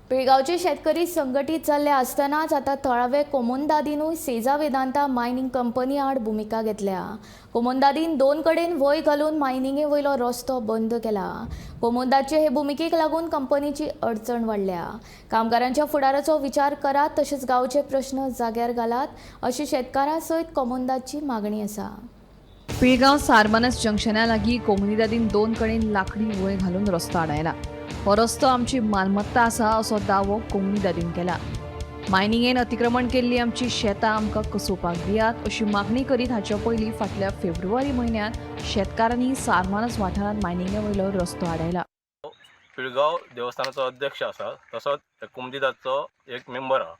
पिळगांवचे शेतकरी संघटीत जाल्ले आसतनाच आतां थळावे कोमुनिदादीनूय सेजा वेदांता मायनिंग कंपनी आड भुमिका घेतल्या. कोमुनिदादीन दोन कडेन वंय घालून मायनिंगे वयलो रस्तो बंद केला. कोमुनिदादचे हे भुमिकेक लागून कंपनीची अडचण वाडल्या. कामगारांच्या फुडाराचो विचार करात तशेंच गांवचे प्रश्न जाग्यार घालात अशी शेतकारां सयत कोमुनिदादची मागणी आसा. पिळगांव सारमानस जंक्शना लागीं कोमुनिदादीन दोन कडेन लाकडी वंय घालून रस्तो आडायला. हो रस्तो आमची मालमत्ता आसा असो दावो कोमुनिदादीन केला. मायनिंगेन अतिक्रमण केल्ली आमची शेतां आमकां कसोवपाक दियात अशी मागणी करीत हाचे पयलीं फाटल्या फेब्रुवारी म्हयन्यांत शेतकारांनी सारमानस वाठारांत मायनिंगे वयलो रस्तो आडायला. पिळगांव देवस्थानाचो अध्यक्ष आसा, तसोच कुमदिदाचो एक मेंबर आहा.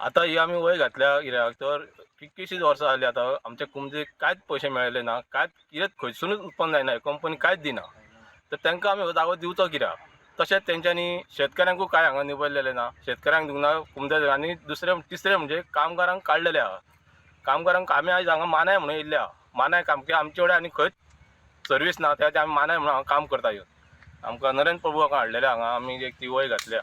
आतां ही आमी वय घातल्या कित्याक तर कितकीशींच वर्सां जालीं, आतां आमच्या कुमदीक कांयच पयशे मेळ्ळे ना, कांयच कितेंच खंयसुनूच उत्पन्न जायना, कंपनी कांयच दिना. तर तांकां आमी हो जागो दिवचो कित्याक? तशेंच तेंच्यांनी शेतकऱ्यांकूय कांय हांगा निबयलेलें ना, शेतकऱ्यांक दिवंक ना कुमदाद. आनी दुसरें तिसरें म्हणजे कामगारांक काडलेले आहा. कामगारांक आमी आयज हांगा मानाय म्हणून येयल्ले आहा. मानाय काम कित्याक आमचे कडेन आनी खंयच सर्वीस ना, त्या खातीर आमी मानाय म्हणून हांगा काम करता येवन. आमकां नरेंद्र प्रभू हांगा हाडलेले, हांगा आमी एक ती वय घातल्या.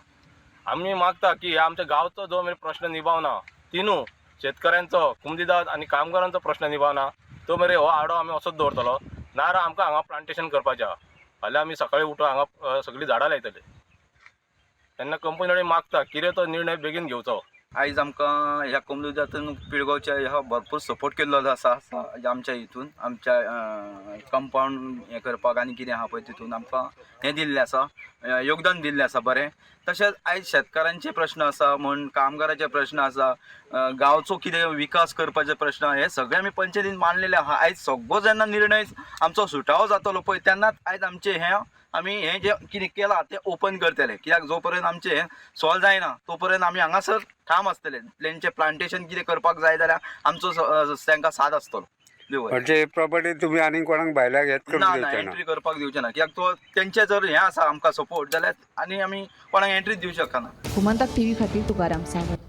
आमी मागता की ह्या आमच्या गांवचो जो मेरेन प्रश्न निभावना, तिनू शेतकऱ्यांचो, कुमदिदाद आनी कामगारांचो प्रश्न निभावना तो मेरेन हो आडो आमी असोच दवरतलो. नाजाल्यार आमकां हांगा प्लांटेशन करपाचें आहा. फाल्यां आमी सकाळी उठून हांगा सगळीं झाडां लायतले. तेन्ना कंपनी कडेन मागता कितें तो निर्णय बेगीन घेवचो. आयज आमकां ह्या कोमुनिदादीन पिळगांवच्या ह्या भरपूर सपोर्ट केल्लो आसा आमच्या हितून, आमच्या कंपावंड हें करपाक आनी कितें आहा पळय तितून आमकां हें दिल्लें आसा, योगदान दिल्लें आसा बरें. तशेंच आयज शेतकारांचे प्रश्न आसा म्हण, कामगाराचे प्रश्न आसा, गांवचो कितें विकास करपाचे प्रश्न, हे सगळे आमी पंचायतीन मांडलेले आहा. आयज सगळो जेन्ना निर्णय आमचो सुटावो जातलो पळय तेन्नाच आयज आमचें हें आमी हें जें कितें केलां तें ओपन करतले. कित्याक जो पर्यंत आमचें हें सॉल्व जायना तो पर्यंत आमी हांगासर ठाम आसतले. तेंचें प्लांटेशन कितें करपाक जाय जाल्यार आमचो तांकां साथ आसतलो. देव म्हणजे प्रॉपर्टी तुमी आनी कोणाक भायल्याक हेच करूंक ना ना, दिवचे ना? एंट्री करपाक दिवचे ना, कित्याक तो तेंचे जर हें आसा आमकां सपोर्ट जाल्यार आनी आमी कोणाक एंट्री दिवं शकना. गोमंतक टीव्ही खातीर तुकाराम सावंत.